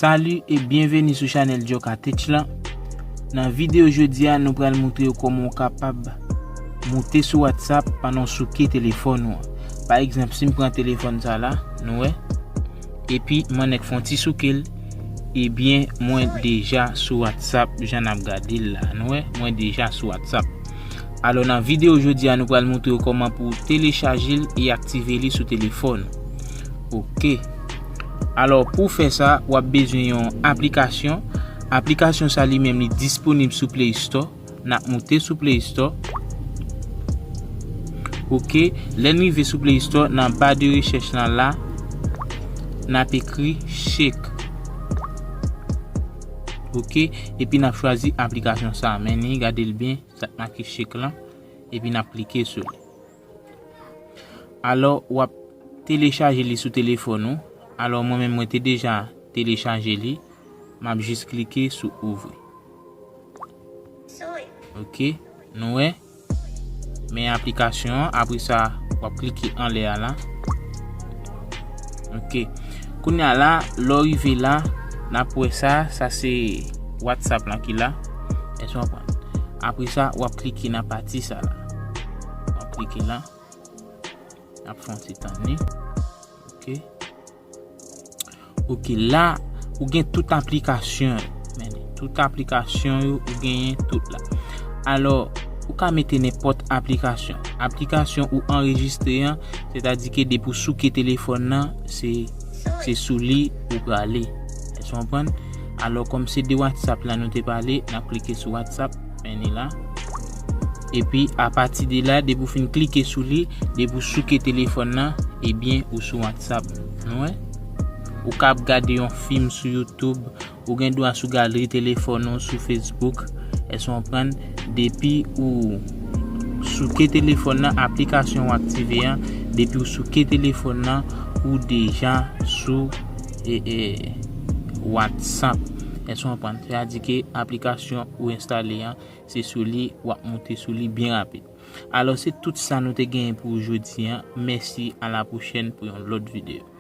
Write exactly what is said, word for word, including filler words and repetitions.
Salut e byenveni sou chanèl Djoka Tech lan. Nan videyo jodi a, nou pral montre w kòman w kapab moute sou WhatsApp pandan w souke telefòn ou an. Pa egzanp, si m pran telefòn sa la, nou wè, epi m annik fè yon ti souke l, ebyen, mwen deja sou WhatsApp, jan n ap gade l la, nou wè, mwen deja sou WhatsApp. Alò, nan videyo jodi a, nou pral montre w kòman pou w telechaje l e aktive li sou telefòn ou. Oke. Alò, pou w fè sa, w ap bezwen yon aplikasyon. Aplikasyon sa li menm, li disponib sou Play Store. N ap moute sou Play Store. Oke. Lè n rive sou Play Store, nan ba de rechèch lan la, n ap ekri Shake. Oke. Epi n ap chwazi aplikasyon sa. Men ni, gade l byen, sa k make Shake lan. Epi n ap klike sou li. Alò, w ap telechaje li sou telefòn ou. Alò, mwen menm, mwen te deja telechaje li. M ap jis klike sou ouvri. Oke, nou wè. Men aplikasyon an, apre sa, w ap klike anlè a la. Oke. Kounye a la, lè w rive la, n ap wè sa, sa se WhatsApp lan ki la. Èske w konprann? Apre sa, w ap klike nan pati sa la. W ap klike la. N ap fè yon ti tann li. Oke. Oke, la, ou gen tout aplikasyon yo. Men, tout aplikasyon yo, ou genyen tout la. Alò, ou ka mete nenpòt aplikasyon. Aplikasyon ou anrejistre an, sètadi ke depi w souke telefòn nan, se, se sou li ou prale. Èske w konprann? Alò, kòm se de WhatsApp la nou te pale, n ap klike sou WhatsApp, men ni la. Epi, apati de la, depi w fin klike sou li, depi w souke telefòn nan, ebyen, ou sou WhatsApp. Nou wè? Ou kab gade yon fim sou YouTube, ou gen dwa sou galri telefòn ou, sou Facebook. Èske w konprann? Depi ou souke telefòn nan, aplikasyon ou aktive an, depi ou souke telefòn nan, ou deja sou, e, e, WhatsApp. Èske w konprann? Sètadi ke aplikasyon ou enstale an, se sou li w ap moute sou li byen rapid. Alò, se tout sa nou te genyen pou jodi a. Mèsi, a la pwochèn pou yon lòt videyo.